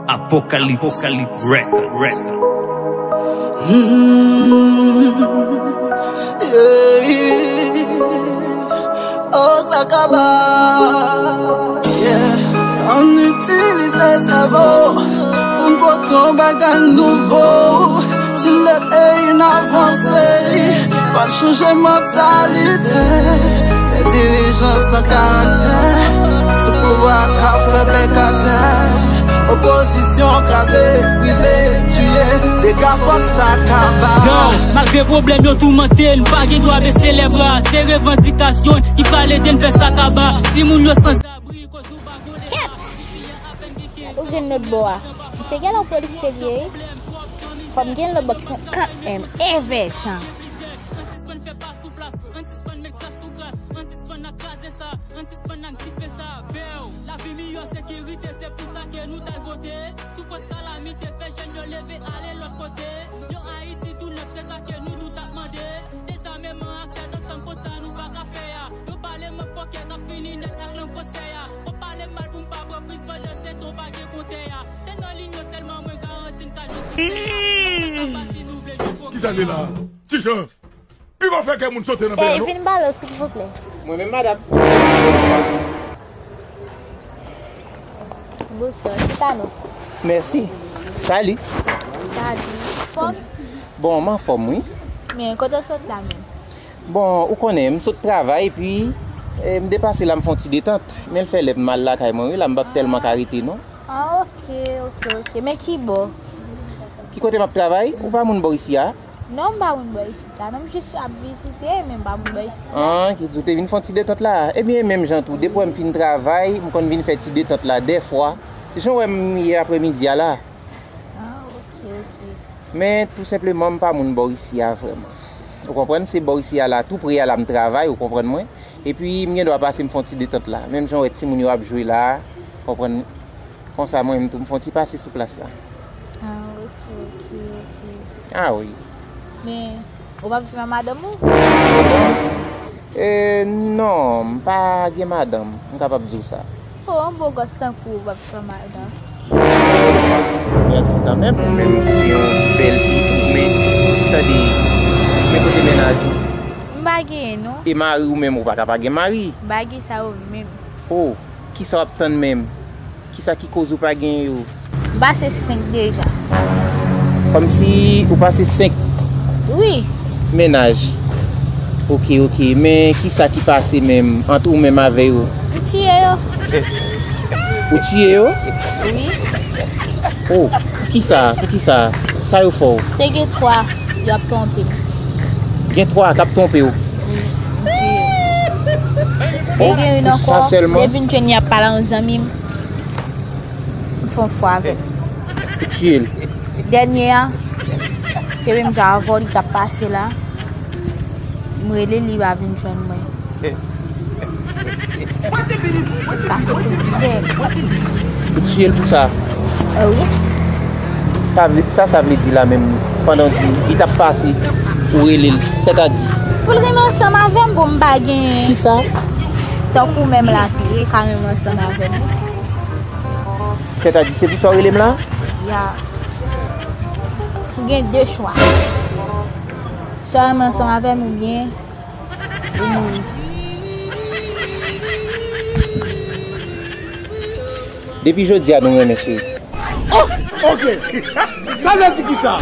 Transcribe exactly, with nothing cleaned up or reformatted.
Apocalypse Record. Mm, yeah. Oh, sa kaba. Yeah. Ann itilize sèvo pou n pote yon bagay nouvo. Si n vle peyi n avanse, fò n chanje mantalite. De dirijan san karaktè, sou pouvwa k ap fè bèk atè. Opozisyon kraze, brize, tiye, dega fòk sa kaba. Yo, malgre pwoblèm yo toumante n, pa gen dwa bese lè bra. Se revandikasyon n ki pral ede n fè sa kaba. Timoun yo sanzabri, koz ou pa vole. Kèt! Ou gen lòt bò a. Misye gen lòt polis serye. Fò m gen lòt bò ki se kanmenm. Evè jan. Ann sispann fè pa sou plas, ann sispann met kras sou kras, ann sispann ak kraze sa, ann sispann ak dife sa. Bèw, lavi miyò sekirite, se pou sa ke nou t al vote. Soufrans kalamite fè jèn yo leve ale lòt kote. Yon Ayiti tou nèf, se sa ke nou, nou t ap mande. Dezameman ak tèt ansanm kont sa nou pa ka fè a. Yo pale m fòkè k ap fini nèt ak lang fransè a. Yo pale m mal pou m pa pran priz pandan se tan pa gen kontè a. Se nan linyon sèlman mwen garanti n ka jwenn siksè a. Sa k ap pase nou vle jwenn pwogrè a. Kisa l ye la? Ti Jan, li pa fè kè moun sote nan peyi a, non? Vin ba l silvouplè. Mwen menm, madanm. Bonswa, chita non. Mèsi. Sali. Sali. Fòm? Bon, m anfòm, wi. Men, kote w sot la menm? Bon, ou konnen, m sot travay, epi, eh, m depase la, m fè yon ti detant. Men l fè lè m al lakay mwen, wi, la, m p ap tèlman ka rete, non. Ah, ok, ok, ok. Men ki bò? Ki kote m ap travay? Ou pa moun bò isi a? Non, m pa moun bò isit la. Non, m jis ap vizite, men m pa moun bò isit la. Ah, ki di w te vin fè yon ti detant la? Ebyen, menm jan tou, depi w wè m fin travay, m konn vin fè ti detant la, dèfwa. Jan w wè m ye aprèmidi a la. Ah, ok, ok. Men, tou senpleman, m pa moun bò isi a vrèman. Ou konprann? Se bò isi a la, tou pre a la m travay, ou konprann mwen. Epi, m gen dwa pase, m fè yon ti detant la. Menm jan w wè timoun yo ap jwe la, konprann? Konsa, mwen menm tou, m fè yon ti pase sou plas la. Ah, ok, ok, ok. Ah, wi. Men, ou p ap viv ak madanm ou? Eh, non, m pa gen madanm, m kapab di w sa. Oh, yon bo gòs tankou w p ap viv ak madanm. Mèsi kanmenm. Ou menm, ou se yon bèl fi tou, men, tande, men kote mennaj ou? M pa genyen, non. E mari w menm, ou pa ka pa gen mari? M pa gen sa yo menm. Oh, kisa w ap tann menm? Kisa ki koz ou pa gen yo? M pase senk deja. Kòmsi ou pase senk? Wi. Mennaj. Ok, ok. Men kisa ki pase menm ant ou menm avè yo? M tiye yo. Ou tiye yo? Wi. Oh, poukisa? Poukisa? Sa yo fè w? Te gen twa, yo ap twonpe m. Gen twa k ap twonpe w? Wi, m tiye yo. Bon, e gen youn ankò, depi m jwenn li ap pale a yon zanmi m. M fè yon fwa avè l. Ou tiye l? Dènye a, se menm jan avè w li t ap pase la. M rele l, li pa vin jwenn mwen. Kase kou sèk. Ou tiye l pou sa? Eh wi. Sa vle, sa, sa vle di la menm, pandan w di li t ap pase, ou rele l, sètadi? Pou l renmen ansanm avè m, bon, m pa gen. Kisa? Tankou menm la tou, li ka renmen ansanm avè m. Sètadi se pou sa w rele m la? Ya. Ou gen de chwa. Swa w renmen ansanm avè m oubyen ou mouri. Depi jodi a nou renmen, cheri. Oh, ok. Sa vle di kisa?